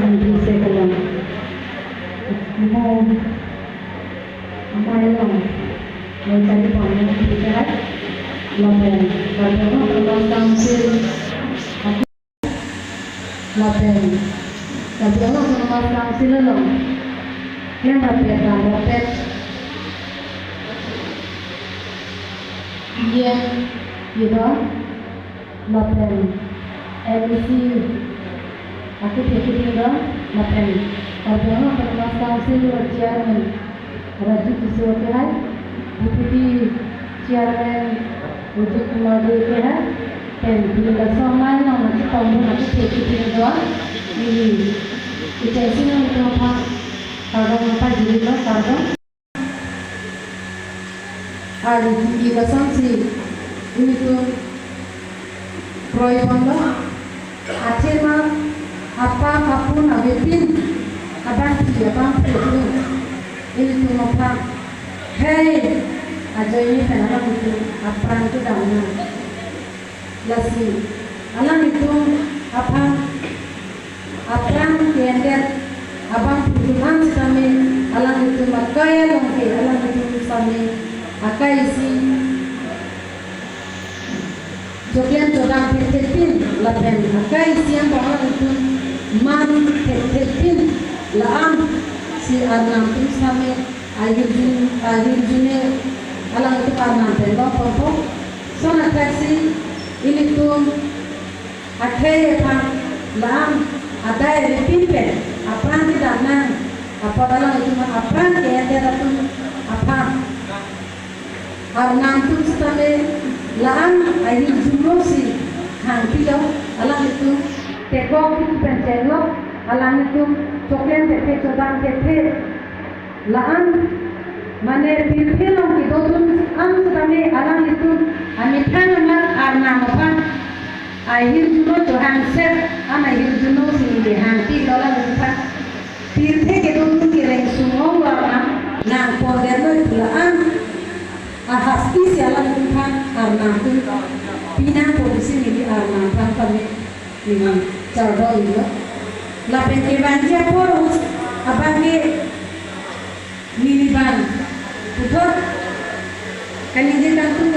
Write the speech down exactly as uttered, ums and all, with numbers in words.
Bisa kalau mau amai long mau cari pamong kita lapen kalau mau kalau sambil lapen kalau mau kalau sambil long yang lapen kalau pet iya gitu. Lapen M E C akithe akithe do, lapen Karbi Anglong Autonomous Council Chairman Raju Tisso akehai, Deputy Chairman Ujit Kumar Dey akehai, pen pini laso amai long nangchetongdun akithe akithe do, ili ichai si nangtum aphan kardom nangpajirlo, kardom. Ari tingki kosonsi ilitum kroibomlo, athema apap apun avepin abangpi abangphu atum ilitum aphan hei ajoine pen alanglitum apran kedam nang. Lasi alanglitum aphan apran ke-endet abangphu atum an sitame alanglitum akai along ke alanglitum sitame akai isi choklem chodang thekthepin lapen akai isi angbong alanglitum man thekthepin la-an si arnam atum sitame ahirjuno ahirjuno alanglitum arnam pen longponpo. Lason athaksi ilitum akhei aphan la-an adai avepin pen apran kedam nang apot alanglitum apran ke-endet atum aphan arnam atum sitame la-an ahirjuno si hangpilo, alanglitum tekok kitu pen chenglok, alanglitum choklem thekthe chodang thekthe la-an mane pirthe along kedodun an sitame alanglitum amethang amat arnam aphan ahirjuno chohangset an ahirjuno si neli hangpilo alanglitum aphan. Pirthe kedodun kereng sung ong arnam nangpondetlo pu la-an ahasti si alanglitum aphan arnam atum pinangpo pusi neli arnam aphan kami neli chardom-iklo. Lapen kevangji apor abang ke neli bang puthot kaningje kangtung